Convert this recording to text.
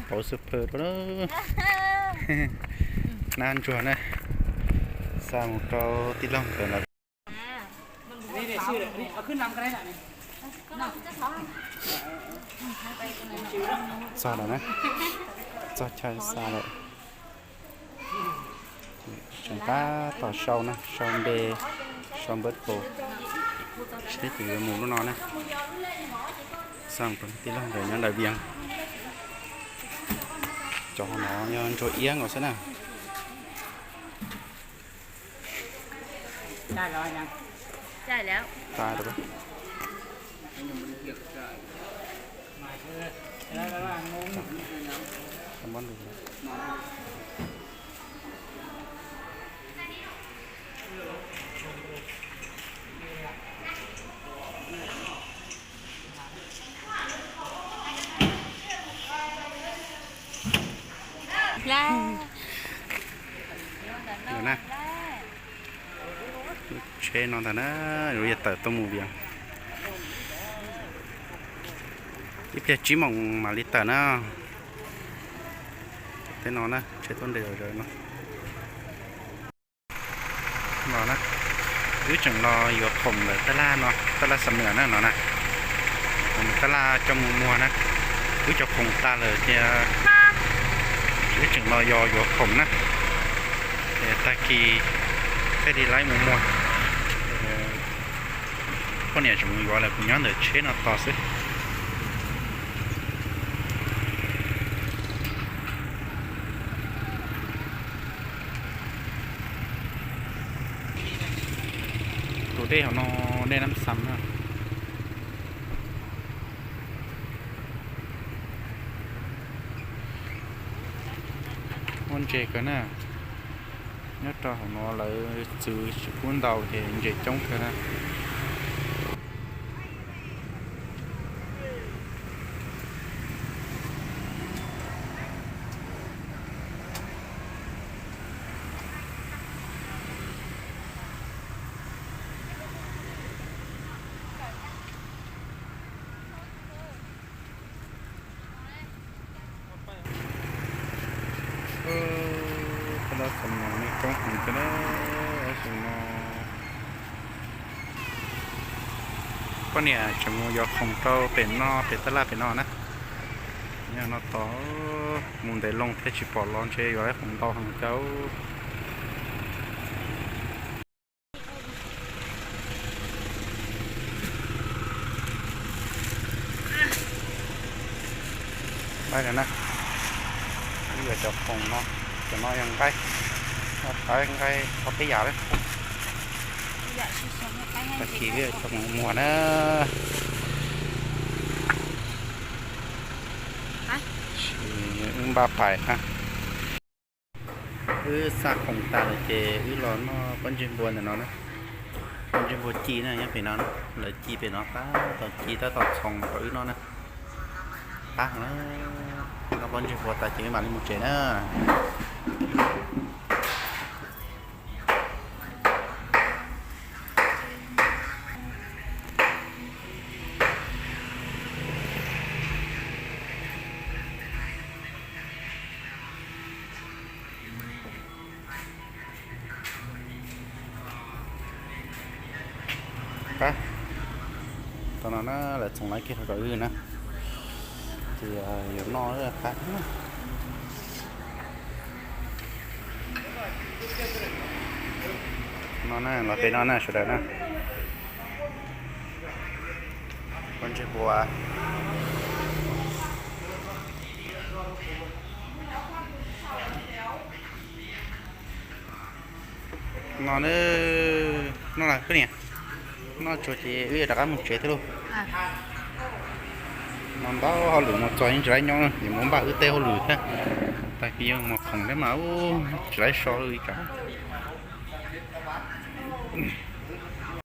Pauv xub pwg rau na. Nab ntsuag na. Xa mus rau tij laug ntawd lawm. Txog lawm na. Txog chaw xa lawm. Tseem tab tom sau na, sau npe, sau npawb pos. Tsis teb tus yuav mus lub no na. Xa mus rau tij laug ntawd nyob ntawm Vias. Cov no yog ntsuag iab nkaus xwb na. Tsheb no ntag na, yuav tawm tuaj mus Vias. Ib pliag tsib moos mam li tawm na. Tej no na, tsheb tuaj nres zom zaws no. No na, wb tseem los yuav khoom ntawm tab laj no, tab laj Xam Nuam na no na. Khoom tab laj coj mus muag na. Wb cov khoom tas lawm tias wb tseem los yos yuav khoom na. Tag kis thiaj li laib mus muag. Poj niam tseem mus yuav lawm, kuv nyob ntawm tsheb no tos xwb. Tus dej hauv no, dej Nab Xam na. Muaj ntses kawg na. Nyob rau hauv no lawv txwv tsis pub ntau ces ntses coob kawg na. Tab laj Xam Nuam nej coob heev tiag na, xyoo no. Poj niam tseem mus yos khoom rau pem no, pem tab laj pem no na. Nyob no tos mus ntev loo thiaj tsis pom los ntshe yuav laib khoom ntau heev cas. Laib lawm na. Wb yuav cov khoom no, cov no yog nqaij, qaib nqaij ob peb yam lawm. Tag kis wb coj mus muag na. Wb npaj pais na. Wb xa khoom tas lawm ces wb los noj pob ntseg npua ntawm no na. Pob ntseg npua ci na nyob pem no na, lawv ci pem no tab tom ci tab tom txhoov rau wb noj na. Qab heev na, noj pob ntseg npua tas ces wb mam li mus tsev na. Qab, tau no na, lawv txhoov laib kiag rau wb na. Ces yuav noj qab na. No na, los pem no na sawv daws na. Pob ntseg npua. No na, noj lawm koj niam. Noj tsuag ces wb yuav rov qab mus tsev thiab lauj. No ntau hauj lwm mus txog yeej tsis laib nyob, yuav mus npaj wb tej hauj lwm thiab. Tag kis yuav mus khoom thiab mas tsis laib so li cas.